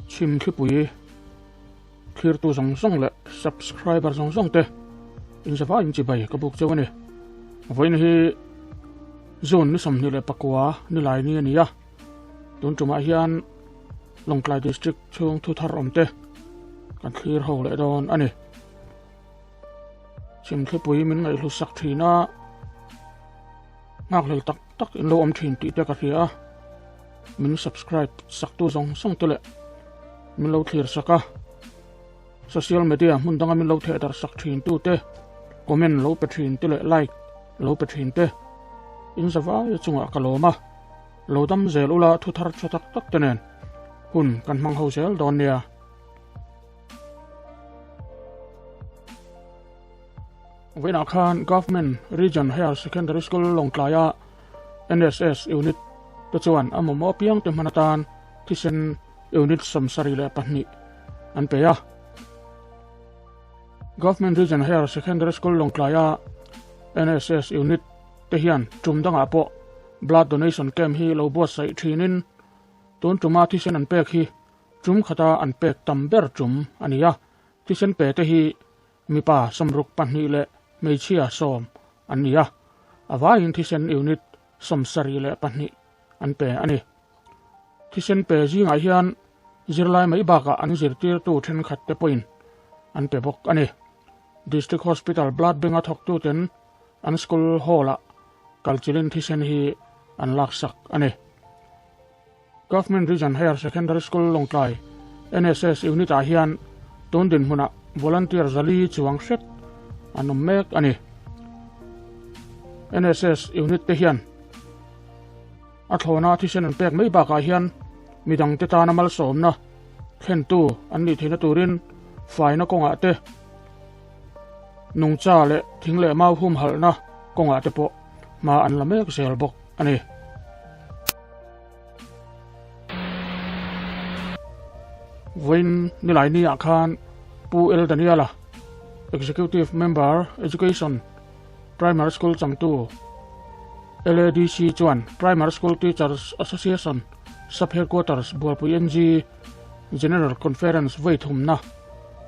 Chhim thlipui thlirtu zawng zawng leh subscriber zawng zawng te inzava in chibai ka buk cheu a ni. Vawiin hi June ni 29 nilai ni a ni a, tun tumah hian Lawngtlai District chhung thu thar awm te kan thlir ho leh dawn a ni. Chhim thlipui min ngaihhlut sak thin a, nghakhlel tak tak in lo awm thin tih te ka hria a, min subscribe sak tu zawng zawng te leh min lo thlir sak a, social media hmun danga min lo theh darh sak thin tu te, comment lo pe thin te leh like lo pe thin te in zavai chungah ka lawm a, lo dam zel ula thu thar tha tak tak te nen hun kan hmang ho zel dawn nia. Vawiinah khan Government Region Higher Secondary School Lawngtlaia NSS Unit te chuan a mamawh apiang te hman atan thisen unit 72 an pe a. Government Region Higher Secondary School Lawngtlaia NSS Unit te hian tum dangah pawh blood donation camp hi lo buatsaih thinin tun tuma thisen an pek hi tum khata an pek tam ber tum a ni a. Thisen pe te hi Mipa 62 leh hmeichhia 10 an ni a, a vaiin thisen unit 72 an pe a ni. Thisen pe zingah hian zirlai mai bakah an zirtirtu thenkhat te pawhin an pe bawk a ni. District Hospital Blood Bank-a thawktuten an school hall-ah kalchilin thisen hi an laksak a ni. Government Region Higher Secondary School Lawngtlai NSS Unit-ah hian tun dinhmunah volunteer 400 chuang hret an awm mek a ni. NSS Unit te hian a thlawna thisen an pek mai bakah hian midangte tana malsawmna thlentu an nih theihna turin faina kawngah te, nungcha leh thing leh mau humhalhna kawngah te pawh hma an la mek zel bawk a ni. Vawiin nilai ni ah khan Pu El Daniela, Executive Member, Education, Primary School changtu LADC chuan Primary School Teachers Association Sub Headquarters Bualpui NG General Conference vawi thumna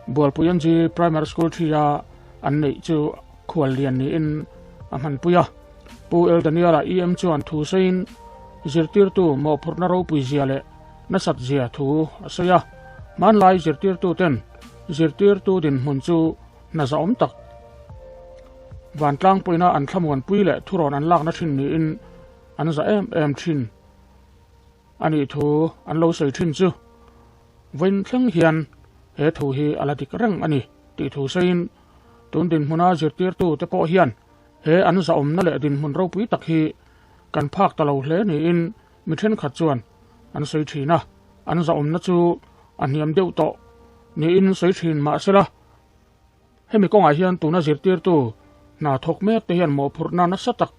Bualpui NG Primary School thia an neih chu khual lian niin a hmanpui a. Pu El Daniela EM chuan thu sawiin zirtirtu mawhphurhna ropui zia leh nasat zia thu a sawi a. Hmanlai zirtirtu ten zirtirtu dinhmun chu hna zahawm tak vantlangpuina an thlamuanpui leh thurawn an lakna thin niin an za em em thin a nih thu an lo sawi thin chu vawiin thleng hian he thu hi a la dik reng a ni tih thu sawiin tun dinhmuna zirtirtu te pawh hian He an zahawmna leh dinhmun ropui tak hi kan phak ta lo hle niin mi thenkhat chuan an sawi thin a, an zahawmna chu a hniam deuh tawh niin sawi thin mah sela, hemi kawngah hian tuna zirtirtu hna thawk mek te hian mawhphurhna nasa tak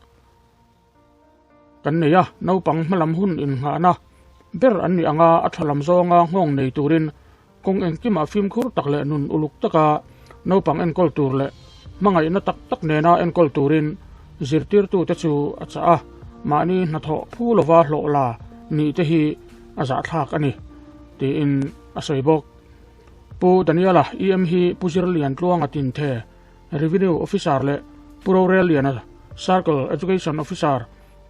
kan nei a, naupang hmalam hun innghahna ber an nih anga a tha lam zawnga nghawng nei turin kawng engkimah fimkhur tak leh nun uluk taka naupang enkawl tur leh hmangaihna tak tak nena enkawl turin zirtirtute chu a chah a, mahni hnathawh phu lova hlawh la nih te hi a zahthlak a ni tiin a sawi bawk. Pu Daniela EM hi Pu Zirlian Tluanga Tinthe Revenue Officer leh Pu Rorelliana Circle Education Officer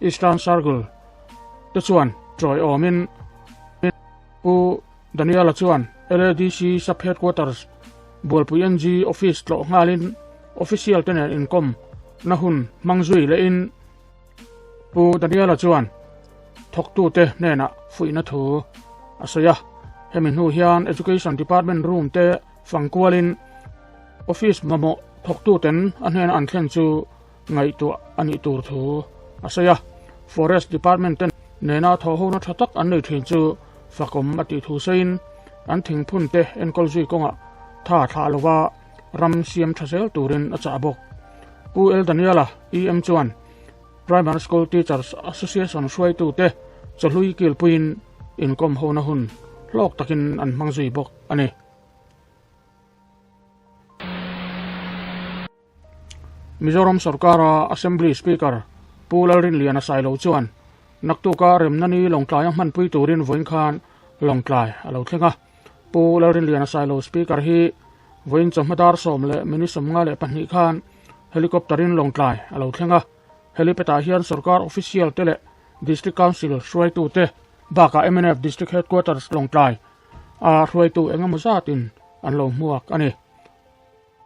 Eastern Circle te chuan tawiawmin Pu Daniela chuan LADC Sub Headquarters Bualpui NG Office tlawh nghalin official te nen inkawm na hun hmang zui lehin Pu Daniela chuan thawktute hnenah fuihna thu a sawi a. Hemi hnu hian Education Department room te fangkualin Office mamawh thawktuten a hnena an thlen chu ngaihtuah a nih tur thu a sawi a. Forest Department te nena thawhhona tha tak an nei thin chu fakawm a tih thu sawiin an thingphun te enkawl zui kawngah tha thlah lova ram siam tha zel turin a chah bawk. Pu El Daniela, EM chuan Primary School Teachers Association hruaitute chawhlui kilpuiin inkawm hona hun hlawk takin an hmang zui bawk a ni. Mizoram sorkara Assembly Speaker Pu Lalrinliana Sailo chuan naktuka remna ni Lawngtlaia hmanpui turin vawiin khan Lawngtlai a lo thleng a. Pu Lalrinliana Sailo Speaker hi vawiin chawhma dar 10:52 khan helicopter in Lawngtlai a lo thleng a. Helipad ah hian sorkar official te leh District Council hruaitu te bakah mnf District Headquarters Lawngtlai a hruaitu engemaw zatin an lo hmuak a ni.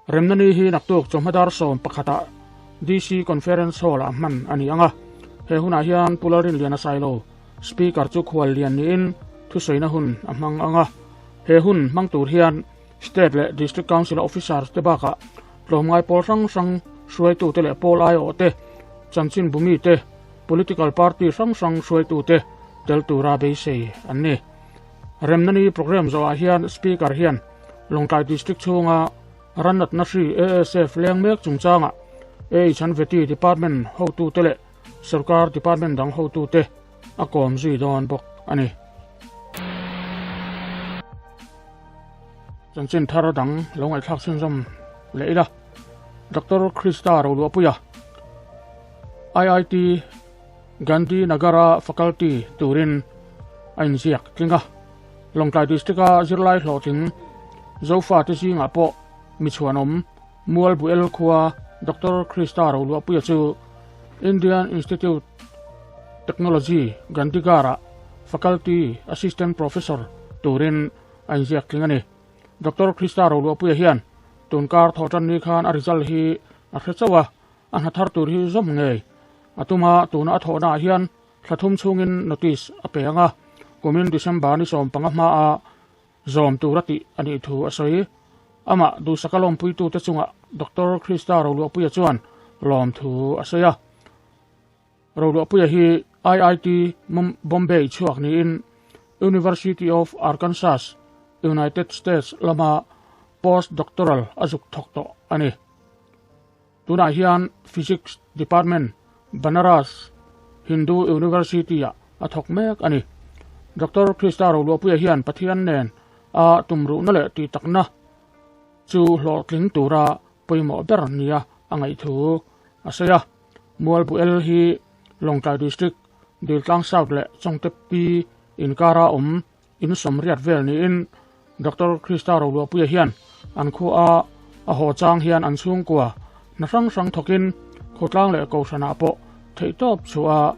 Remna ni hi naktuk chawhma dar 11 ah DC Conference Hall ah hman a ni ang a. He hunah hian Pu Lalrinliana Sailo, Speaker chu khual lian niin thusawina hun a hmang ang a. He hun hmang tur hian State leh District Council Officers te bakah tlawmngai pawl hrang hrang hruaitute leh pawl aiawh te, chanchinbumi te, political party hrang hrang hruaitute tel tura beisei an ni. Remna ni programme zawhah hian Speaker hian Lawngtlai District chhunga Rannatna hri ASF leng mek chungchangah AHNVT Department hotute leh Sorkar Department dang hotute a kawm zui dawn bawk a ni. Chanchin thar dang lo ngaihthlak chhunzawm leh ila. Doctor Krista Roluahpuia, IIT Gandhi Nagara Faculty turin a inziak tling a. Lawngtlai District-a zirlai hlawhtling Zofa te zingah pawh mi chhuanawm Mualbuel khua Doctor Krista Roluahpuia chu Indian Institute Technology Gandhigarh-ah Faculty Assistant Professor turin a inziak tling a ni. Doctor Krista Roluahpuia hian tunkar thawhtan ni khan a result hi a hre chauh a, a hna thar tur hi zawm ngei a tum a, tuna a thawhnaah hian thla thum chhungin notice a pe ang a, kumin December ni 15 hmaa zawm tur a tih a nih thu a sawi. Amah duhsaka lawmpuitute chungah Doctor Krista Roluahpuia chuan lawm thu a sawi a. Roluahpuia hi IIT Bombay chhuak niin University of Arkansas, United States lama post-doctoral a zuk thawk tawh a ni. Tunah hian Physics Department, Banaras Hindu University-ah a thawk mek a ni. Doctor Krista Roluahpuia hian Pathian nen a tumruhna leh tihtakna chu hlawhtling tura pawimawh ber nia a ngaih thu a sawi a. Mualbuel hi Lawngtlai District, Diltlang South leh Chawngte Pi inkara awm in sawmriat vel niin Doctor Krista Roluahpuia hian an khua a haw chang hian an chhungkua hna hrang hrang thawkin khawtlang leh kohhranah pawh theihtawp chhuah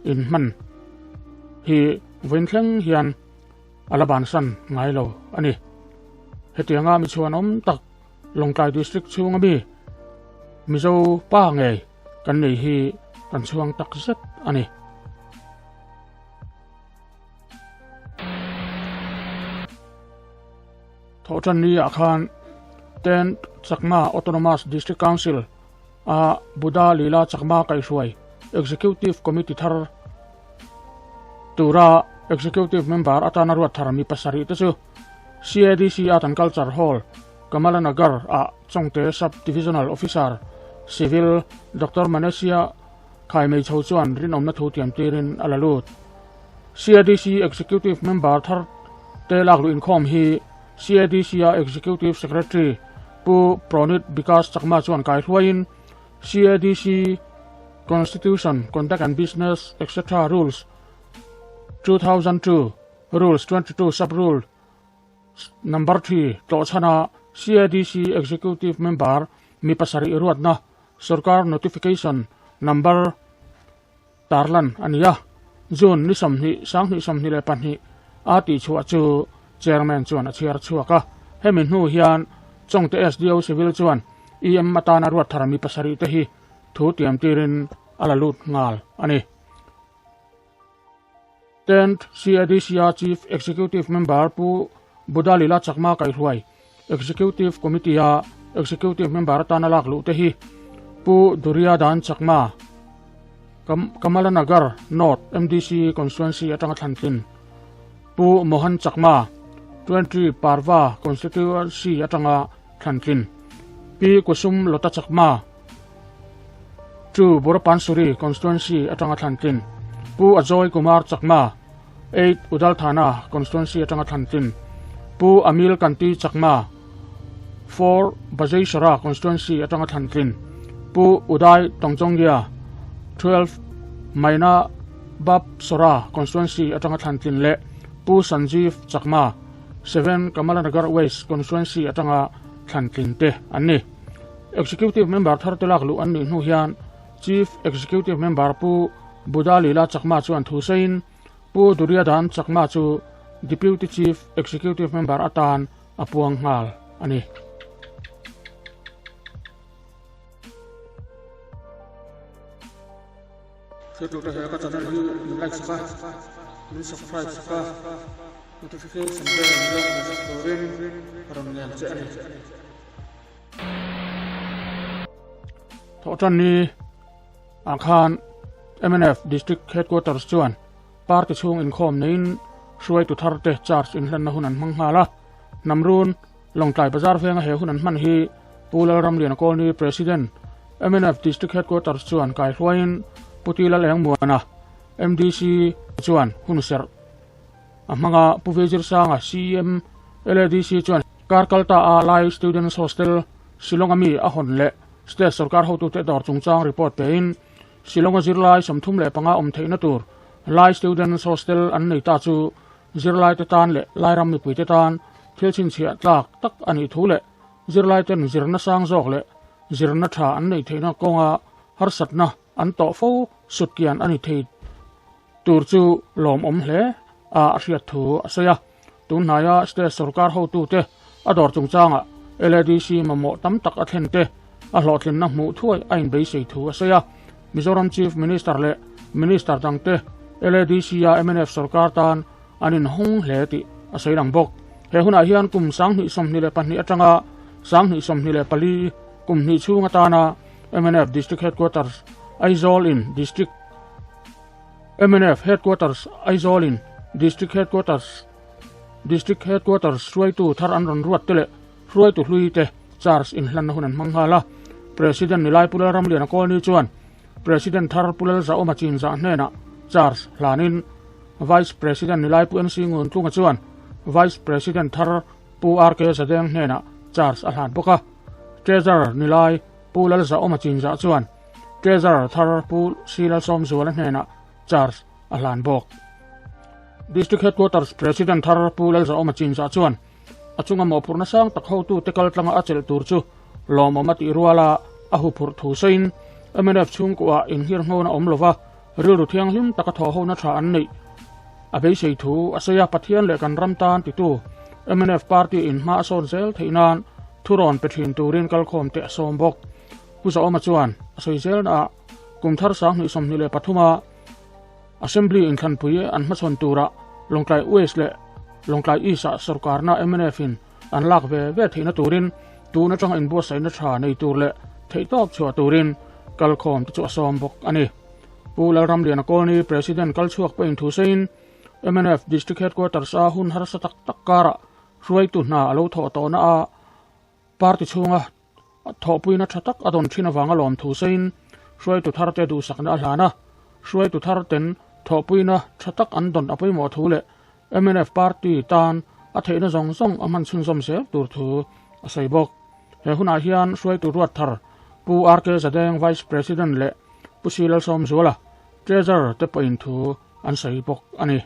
inhman hi vawiin thleng hian a la bansan ngai lo a ni. Hetianga mi chhuanawm tak Lawngtlai District chhunga mi Mizo pa ngei kan nei hi kan chhuang tak zet a ni. Thawhtan ni ah khan Tent Chakma Autonomous District Council a Buddha Lila Chakma kaihhruai Executive Committee thar tura Executive Member atana ruat thar mi pasarih te chu CADC Art and Culture Hall, Kamalanagar ah Chawngte Sub Divisional Officer, Civil, Doctor Manesia Khaimei chho chuan rinawmna thu tiam tirin a la lut. CADC Executive Member thar te lak luh inkhawm hi CADC a Executive Secretary Pu Pronit Bikash Chakma chuan kai hruaiin CADC Constitution, Conduct and Business etc. Rules 2002, Rules 22 Sub-Rule Number 3 tlawhchhana CADC Executive Member mi pasarih ruatna Sorkar Notification Number tarlan a ni a, June ni 20, 2022 a tihchhuah chu Chairman chuan a chhiar chhuak a. Hemi hnu hian Chawngte SDO Civil chuan EM atana ruat thar mi pasarih te hi thu tiam tirin a la lut nghal a ni. Tent CADC-a Chief Executive Member Pu Budalila Chakma kaihhruai Executive Committee-a Executive Member atana lak luh te hi Pu Duria Dan Chakma, Kamalanagar North MDC Constituency atanga thlan tlin, Pu Mohan Chakma, 20 Parva Constituency atanga thlan tlin, Pi Kusum Lota Chakma, 2 Borapansuri Constituency atanga thlan tlin, Pu Ajoy Kumar Chakma, 8 Udal Thana Constituency atanga thlan tlin, Pu Amil Kanti Chakma, 4 Bajeishara Constituency atanga thlan tlin, Pu Uday Tongchonggia, 12 Maina Bab Sora Constituency atanga thlan tlin leh Pu Sanjeev Chakma, Seven Kamalanagar West Constituency atanga thlan tling te an ni. Executive Member thar te lak luh an nih hnu hian Chief Executive Member Pu Buddha Lila Chakma chuan thu sawiin Pu Duryodhan Chakma chu Deputy Chief Executive Member atan a puang nghal a ni. Thiltute he ka channel hi min like sak a, min subscribe sak a, notification bell min lo hmuh sak turin ka rawn ngen che a ni. Thawhtan ni ah khan mnf District Headquarters chuan party chhung inkhawm neiin hruaitu thar te charge inhlanna hun an hmang nghal a, Hnamrun Lawngtlai Bazar venga he hun an hman hi Pu Lalramliana Kawlni President, mnf District Headquarters chuan kaihruaiin Pu Ti Lalengmuana, MDC, chuan hun serh a hmang a, Pu Vizirsanga, CM, LADC chuan kar kalta a Lai Students Hostel, Shillong-a mi a hawn leh State sorkar hotute dawr chungchang report pein Shillong-a zirlai 35 awm theihna tur Lai Students Hostel an nei ta chu Zirlaite tan leh Lairam mipuite tan thil chhinchhiah tlak tak a nih thu leh zirlaiten zirna sang zawk leh zirna tha an neih theihna kawnga harsatna an tawh fo sutkian a ni thei tur chu lawmawm hle a a hriat thu a sawi a. Tunhnaia state sorkar hotute a dawr chungchangah LADC mamawh tam tak a thlen te a hlawhtlinna hmuh thuai a inbeisei thu a sawi a. Mizoram Chief Minister leh Minister dangte LADC-a mnf sorkar tan an inhawng hle tih a sawi lang bawk. He hunah hian kum 2022 atanga 2024 kum hnih chhung atana mnf District Headquarters Aizawl in District mnf Headquarters Aizawl in District Headquarters District Headquarters hruaitu thar an rawn ruat te leh hruaitu hlui te charge inhlanna hun an hmang nghal a. President Nilai Pu Lalramliana Kawlni chuan President thar Pu Lalzaawma Chinzah hnenah charge hlanin Vice President Nilai Pu NC Nguntlunga chuan Vice President thar Pu RK Zadeng hnenah charge a hlan bawk a. Treasurer Nilai Pu Lalzaawma Chinzah chuan Treasurer thar Pu C Lalsawmzuala hnenah charge a hlan bawk. District Headquarters President thar Pu Lalzaawma Chinzah chuan A chunga mawhphurhna sang tak hotute kal tlanga a chelh tur chu lawmawm a tih ruala a huphurh thu sawiin mnf chhungkuah inhirhngawn a awm lova, rilru thianghlim taka thawhhona tha an neih a beisei thu a sawi a. Pathian leh kan ram tan titu mnf party in hma a sawn zel theih nan thurawn pe thin turin kalkhawm te a sawm bawk. Pu Zaawma chuan a sawi zelnaah kum thar 2023 a Assembly inthlanpui an hmachhawn turah Lawngtlai West leh Lawngtlai East-ah sorkarna MNF-in an lak ve ve theihna turin tun atanga inbuatsaihna tha nei tur leh theihtawp chhuah turin kalkhawm te chu a sawm bawk a ni. Pu Lalramliana Kawlni President kalchhuak pawhin thu sawiin MNF District Headquarters-a hun harsa tak tak karah hruaitu hna a lo thawh tawhna a Party chhunga thawhpuina tha tak a dawn thin avanga lawmthu sawiin hruaitu tharte duhsakna a hlan a, hruaitu tharten thawhpuina tha tak an dawn a pawimawh thu leh mnf party tan a theihna zawng zawng a hman chhunzawm zel tur thu a sawi bawk. He hunah hian hruaitu ruat thar Pu RK Zadeng Vice President leh Pu Silalsawmzuala Treasurer te pawhin thu an sawi bawk a ni.